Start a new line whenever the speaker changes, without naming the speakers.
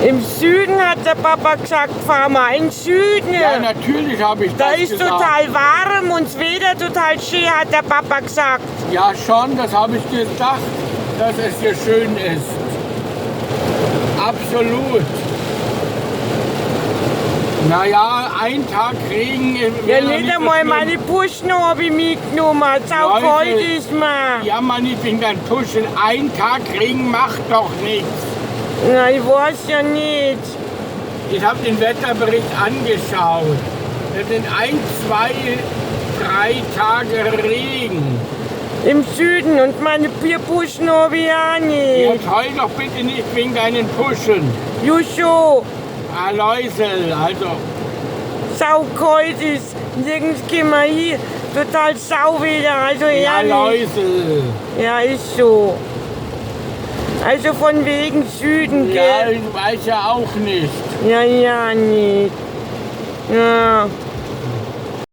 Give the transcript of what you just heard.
Im Süden hat der Papa gesagt, fahr mal in den Süden.
Ja, natürlich habe ich
Da
das
ist
gesagt.
Total warm und das Wetter total schön, hat der Papa gesagt.
Ja, schon, das habe ich gedacht, dass es hier schön ist. Absolut. Naja, ein Tag Regen
Ja,
wäre noch
nicht
nicht so
einmal
schlimm.
Meine Puschen habe ich mitgenommen. Sau
Leute.
Kalt ist mir.
Ja, man, nicht wegen deinen Puschen. Ein Tag Regen macht doch nichts.
Na, ich weiß ja nicht.
Ich habe den Wetterbericht angeschaut. Es sind 1, 2, 3 Tage Regen.
Im Süden und meine Bierpuschen habe ich auch nicht.
Jetzt heul doch bitte nicht wegen deinen Puschen.
Juscho,
Aloisel, also.
Sau kalt ist. Nirgends gehen wir hin. Total Sauwetter, also
Ja,
ehrlich.
Läusel.
Ja, ist so. Also von wegen Süden,
Ja,
gell?
ich weiß ja auch nicht.
Ja, ja, nicht. Ja.